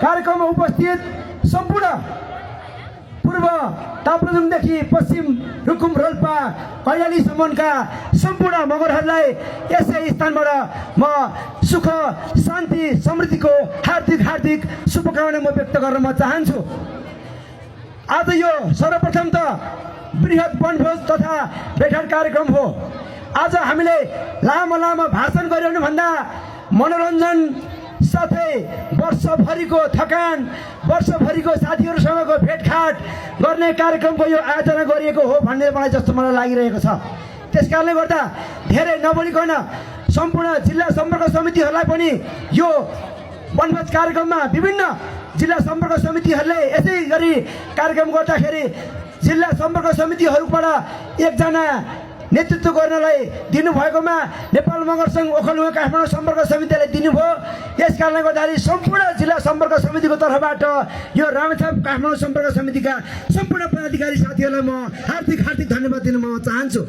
कार्यक्रममा उपस्थित सम्पूर्ण पूर्व ताप्लेजुङदेखि पश्चिम रुकुम रोल्पा कैलालीसम्मका सम्पूर्ण मगरहरूलाई यसै स्थानबाट म सुख शान्ति समृद्धिको हार्दिक शुभकामना म व्यक्त गर्न म चाहन्छु। आज यो सर्वप्रथम त बृहत वनभोज तथा भेटघाट कार्यक्रम हो। आज हामीले लामो भाषण गरिरहनुभन्दा मनोरञ्जन साथै वर्षभरिको थकान, वर्षभरिको साथीहरूसँगको भेटघाट गर्ने कार्यक्रमको यो आयोजना गरिएको हो भन्ने मलाई जस्तो मलाई लागिरहेको छ। त्यसकारणले गर्दा धेरै नबोलिकन सम्पूर्ण जिल्ला सम्पर्क समितिहरूलाई पनि यो वनभोज कार्यक्रममा विभिन्न जिल्ला सम्पर्क समितिहरूले यसै गरी कार्यक्रम गर्दाखेरि जिल्ला सम्पर्क समितिहरूबाट एकजना नेतृत्व गर्नलाई दिनुभएकोमा नेपाल मगर सङ्घ ओखलढुङ्गा काठमाडौँ सम्पर्क समितिले दिनुभयो। यस कारणले गर्दाखेरि सम्पूर्ण जिल्ला सम्पर्क समितिको तर्फबाट यो रामेछाप काठमाडौँ सम्पर्क समितिका सम्पूर्ण पदाधिकारी साथीहरूलाई म हार्दिक धन्यवाद दिन म चाहन्छु।